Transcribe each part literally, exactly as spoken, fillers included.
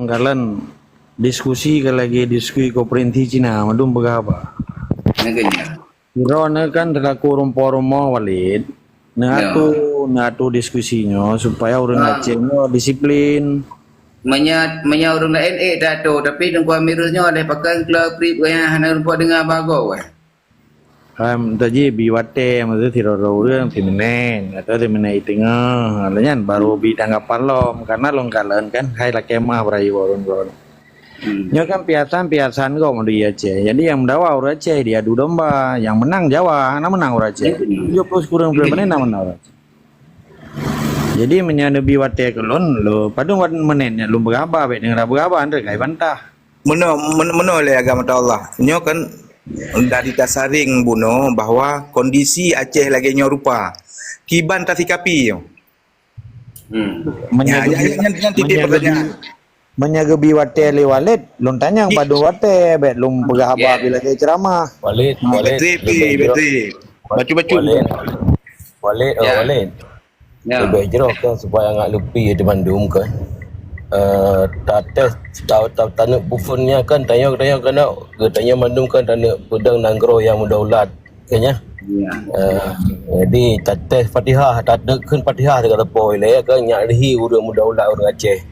Kalon diskusi ka lagèe diskusi konferensi Cina, mandum peugah haba. Nyan keuh nyan. Droeneuh kan selaku ureueng po rumoh Walid, neuatur, neuatur diskusi nyoe supaya ureueng Aceh nyoe disiplin. Meunyoe, meunyoe ureueng laén ék taatur, tapi Teungku Amirul nyoe lé pakon keuluwa pri-, hana rumpok deungon bagoe. Hai, meutajih bi watèe, maksud sidroe-droe ureueng siminèt, atau siminèt i teungoh. Lheueh nyan baru bi tanggapan lom, karena lôn kalon kan, hai lakèe meuah beurayeuk ureueng droeneuh. Hmm. Nyoe kan piasan-piasan gob di Aceh. Jadi nyang meudawa ureueng Aceh diadu domba, nyang meunang Jawa, hana meunang ureueng Aceh. Tujoh ploh sikureueng ploh menit na meunang ureueng Aceh. Jadi meunyoe neubi watèe keu lôn, lôn padum watèe menit nyan lôn beuraba, bèk neugra beuraba, nyan ka ibantah. Meunoe, men-, meunoe lé agama Allah. Nyoe kan dari tasaring bunoe bahwa kondisi Aceh lagèe nyoe rupa. Kiban tasikapi nyoe. Hmm. Meunyoe Ya, geubi, ya, ya, nyan, nyan titik meunyoe geubi, pertanyaan. Meunyoe geubi watèe lé Walid, lôn tanyong Di- padum watèe, bèk lôn peugah haba Ya. bila lagèe ceramah. Walid, Hmm, Walid, betul, lebih betul, jerok. Betul. Bacut-bacut. Walid, Walid, oh, Ya. Walid. Ya. Leubeh jroh kan supaya ngat leupie di mandum kan. Eh, tates, ta-, ta-, taneuk bufon nya kan, tanyoe, tanyoe kan, geutanyoe mandum kan taneuk peudong nanggroe nyang meudaulat, kan ya? Ya. Eh, jadi tates Fatihah, taneuk kheun Fatihah teuka teupôi lé kan, nyak leuhi ureueng meudaulat ureueng Aceh.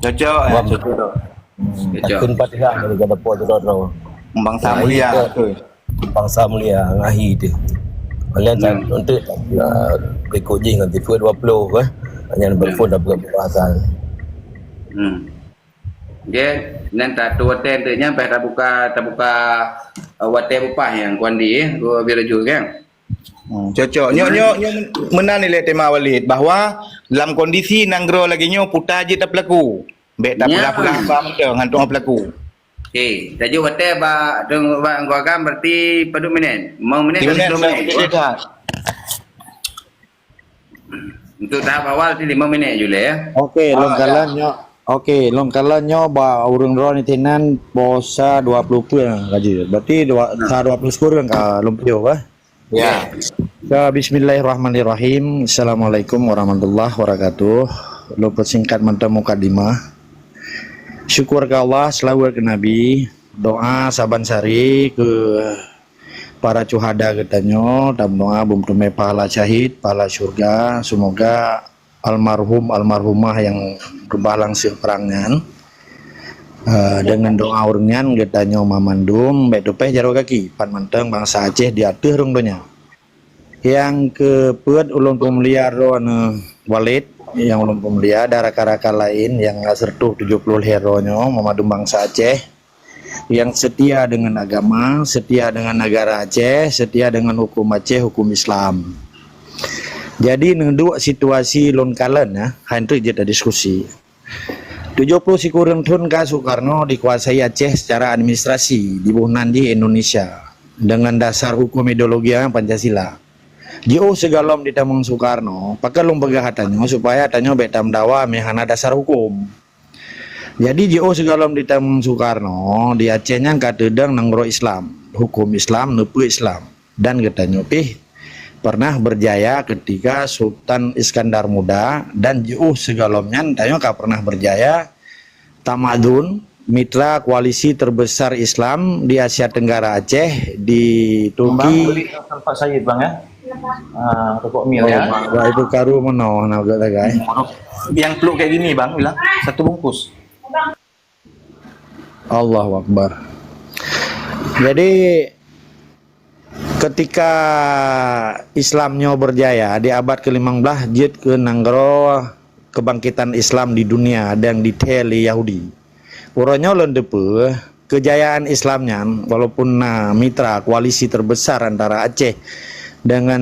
Cocok, eh, Faham? Cocok. Hmm, Cocok. Takheun Fatihah teuka teupôi droe-droe. Bangsa Nah, mulia, iya. betul. Bangsa mulia ngahi teuh. Kalian Hmm. tak untuk uh, berikut jih ngon tipe dua puluh eh. Hanya Hmm. berpun dah buat pembahasan. Hmm. Okey, nan tak tu hotel tu nya payah tabuka, tabuka uh, hotel bupah yang kuandi eh, gua biar jujur kan. Hmm. Cocok. Nyo nyo nyo meunan nilai tema Walid bahwa dalam kondisi nanggroe lagi nyo puta jeuet tapelaku. Bèk Ya. tapeugah-peugah apa mantong hantom pelaku. Okey, tajuk watèe bak, bak Teungku Agam berarti padum minit? Lima minit Lima atau minit, sepuluh minit? sepuluh minit dah. Untuk tahap awal tu lima minit je lé ya. Okey, Ah, lôn ya. kalon nyoe. Okey, lôn kalon nyoe bak ureueng droeneuh sinan puasa dua puluh peue laju. Berarti dua, Hmm. sa dua puluh sikureueng ka lôn piôh eh. Ya. Ya, bismillahirrahmanirrahim. Assalamualaikum warahmatullahi wabarakatuh. Lôn peusingkat mantong mukadimah. Syukur keu Allah, seulaweuet keu Nabi, doa saban sari keu para syuhada geutanyoe, dan doa beumeuteumé pahala syahid, pahala syurga. Semoga almarhum, almarhumah nyang reubah lam seueh prang nyan, eh, deungon doa ureueng nyan geutanyoe mamandum bèk teupèh jaroe gaki, pat mantong bansa Aceh di ateueh rhueng donya. Nyang keupeuet ulôn peumulia droeneuh Walid, nyang ulôn peumulia dan rakan-rakan laén nyang seureutôh tujoh ploh lhèe droe nyoe mamandum bansa Aceh. Nyang seutia deungon agama, seutia deungon negara Aceh, seutia deungon huköm Aceh, huköm Islam. Jadi, neuduek situasi lôn kalon, ya, han treuk jeuet diskusi. Tujoh ploh sikureueng thon ka Soekarno dikuasai Aceh secara administrasi, diboh nan jih Indonesia, deungon dasar huköm ideologi Pancasila. Jiôh sigohlom ditamong Soekarno, pakon lôn peugah tanyoe supaya tanyoe bèk tameudawa meuhana dasar huköm. Jadi, jiôh sigohlom ditamong Soekarno, di Aceh nyan ka teudong nanggroe Islam, huköm Islam, neupeu Islam. Dan geutanyoe pih pernah berjaya ketika Sultan Iskandar Muda, dan jiôh sigohlom nyan tanyoe ka pernah berjaya tamadun, mitra koalisi terbesar Islam di Asia Tenggara Aceh, di Turki. Bang, beli Pak Said, Bang, ya. Ah, rokok Mil, ya. Wah, itu karu meunoe, na geuh tagai. Yang peluk kayak gini, Bang, bilang satu bungkus. Allahu Akbar. Jadi, ketika Islam nyoe berjaya di abad ke limong blaih, jeuet keu nanggroe kebangkitan Islam di dunia dan dithèe lé Yahudi. Uroe nyoe lôn teupeue, keujayaan Islam nyan, walaupun na mitra koalisi terbesar antara Aceh dengan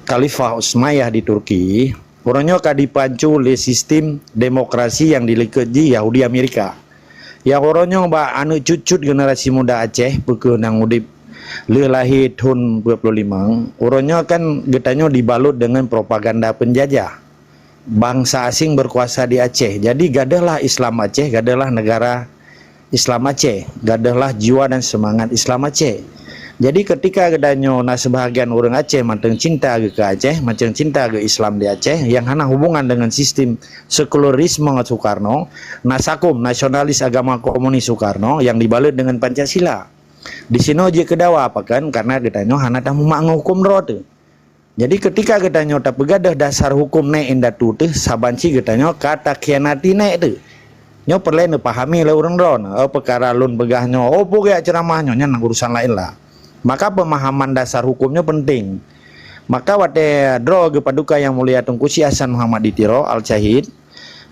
Khalifah Utsmaniyah di Turki, uroe nyoe ka dipancu lé sistem demokrasi nyang dilikot jih Yahudi Amerika. Nyang uroe nyoe bak aneuk cut-cut generasi muda Aceh, peu kheueh nyang udép lheueh lahé thon dua puluh lima, uroe nyoe kan geutanyoe dibalot deungon propaganda penjajah. Bangsa asing berkuasa di Aceh. Jadi, gadôhlah Islam Aceh, gadôhlah negara Islam Aceh, gadôhlah jiwa dan semangat Islam Aceh. Jadi ketika geutanyoe na seubahagian ureuëng Aceh mantong cinta geuh keu Aceh, mantong cinta geuh Islam di Aceh, nyang hana hubungan dengan sistem sekularisme Soekarno, na sakum nasionalis agama komunis Soekarno yang dibalut dengan Pancasila. Di sinoe jeuet keu dawa pakon, karena geutanyoe hana tamumat ngon huköm droe teuh. Jadi ketika geutanyoe tapeugadôh dasar huköm nèk indatu teuh, saban cit geutanyoe ka takhianati nèk teuh. Nyoe peureulée neupahami lé ureuëng droe, oh, peukara lôn peugah nyoe, oh, peugah ceramah nyoe, nyan urusan laén lah. Maka pemahaman dasar huköm nyoe penting. Maka watée droe geupaduka Yang Mulia Teungku Syekh Hasan Muhammad di Tiro, Al-Syahid,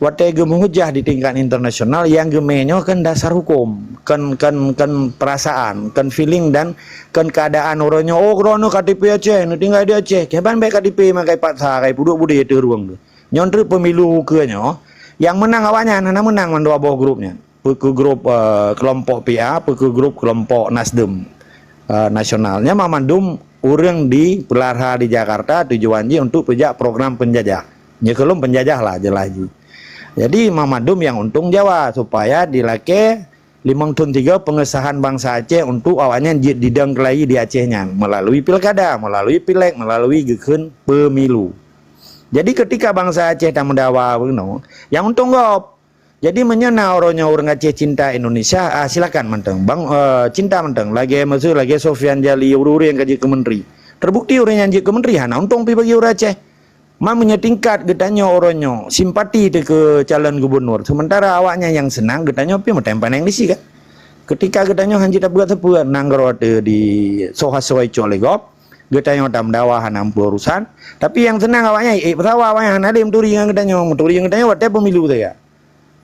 watée geumeuhujah di tingkat internasional, nyang geumé nyoe kan dasar huköm, kan, kan, kan perasaan, kan feeling dan kan keadaan uroe nyoe. Oh, droeneuh K T P Aceh, neutinggai di Aceh. Kiban bék K T P makai paksa, kai pudok budé teurueng tu. Nyoe treuk pemilu ukeue nyoe, nyang meunang awaknyan hana meunang mandua boh grup nyan. Peu keu grup, eh, kelompok P A, peu keu grup kelompok Nasdem, eh, nasional. Nyan mandum ureuëng dipeulara di Jakarta tujuan jih untuk peujak program penjajah. Nyoe keulom penjajah lah jeulaih jih. Jadi mandum nyang untông Jawa supaya dilakée limong thon tiga pengesahan bansa Aceh untuk awaknyan jeuet didong keulayi di Aceh nyan melalui pilkada, melalui pileg, melalui geukheun pemilu. Jadi ketika bansa Aceh tameudawa bunoe, nyang untông gob. Jadi meunyoe na uroe nyoe ureuëng Aceh cinta Indonesia, ah, silakan mantong. Bang, eh, cinta mantong. Lagée meuseu lagée Sofyan Jalil, ureuëng-ureuëng nyang ka jeuet keu menteri. Terbukti ureuëng nyang jeuet keu menteri hana untông pi bagi ureuëng Aceh. Ma meunyoe tingkat geutanyoe uroe nyoe simpati teuh keu calon gubernur, sementara awaknyan nyang seunang geutanyoe pih meutem paneng di si kan. Ketika geutanyoe hanjeuet tapeugah-tapeugah nanggroe teuh di soe-soe icok lé gob, geutanyoe tameudawa hana muphom urusan, tapi nyang seunang awaknyan ék pesawat, awaknyan hana lé meuturi ngon geutanyoe, meuturi ngon geutanyoe watée pemilu saja.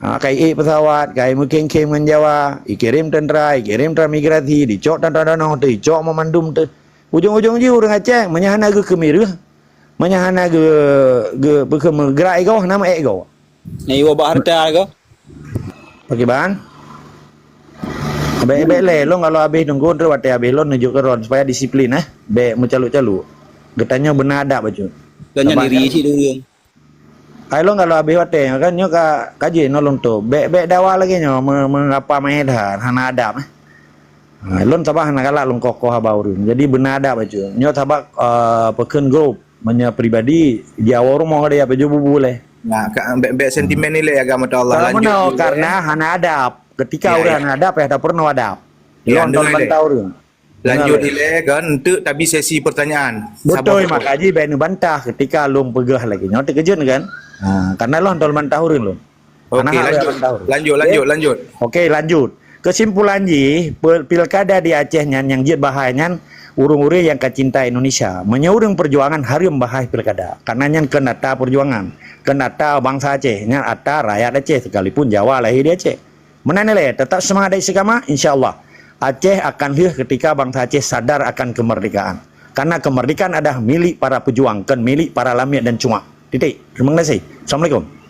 Ha, kai ék pesawat, kai meukhém-khém ngon Jawa, ikirém tentara, ikirém transmigrasi, dicok tentara danoe teuh, icok mandum teuh. Ujong-ujong jih ureuëng Aceh, meunyoe hana geukeumeuréh, meunyoe hana geu, geu, geupeugah meugerak igoe, hana meuék igoe. Nyang iwoe bak hareuta igoe. Pakiban? Bék, bék lé, lôn kalau habéh teungku, treuk watée habéh lôn neujok keu droen supaya disiplin, eh. Bék meucaluk-caluk. Geutanyoe beuna adab bacut. Dan nyang diri cit ureuëng. Hai lôn kalau habéh watée nyoe kan, nyoe ka, ka jih nyoe lôn tôb. Bék, bék dawa lagée nyoe, me, meurapa meuhé that, hana adab, eh. Ha, lôn sabab hana galak lôn koh-koh haba ureuëng. Jadi beuna adab bacut. Nyoe sabab, eh, peukheun grup. Meunyoe pribadi, jiawoe rumoh ka dia, pajoh bubu lé. Nah, ka, bék, bék sentimen ilée agama Allah. Kalau lanjut meunoe, ilée. Karena hana adab. Ketika ureuëng hana adab, payah tapeurunoe adab. Ya, lôn tol bantah ureuëng. Lanjut ilée kan, untuk tabi sesi pertanyaan. Beutôi, maka jih bék neubantah ketika lôn peugah lagée nyoe, teukeujot kan? Ha, karena lôn tol bantah ureuëng lôn. Okey, lanjut. Lanjut, lanjut, lanjut. Okey, lanjut. Kesimpulan jih, pil-, pilkada di Aceh nyan nyang jeuet bahai nyan ureuëng-ureuëng nyang ka cinta Indonesia. Meunyoe ureuëng perjuangan hareuem bahai pilkada, karena nyan keu ata perjuangan, keu ata bansa Aceh, nyan ata rakyat Aceh sekalipun Jawa lahé di Aceh. Meunan ilée, tetap semangat dan istiqamah, insya Allah Aceh akan lheueh ketika bansa Aceh sadar akan kemerdekaan. Karena kemerdekaan adalah milik para pejuang, kon milik para lamiet dan cuak. Titik. Terima kasih. Assalamualaikum.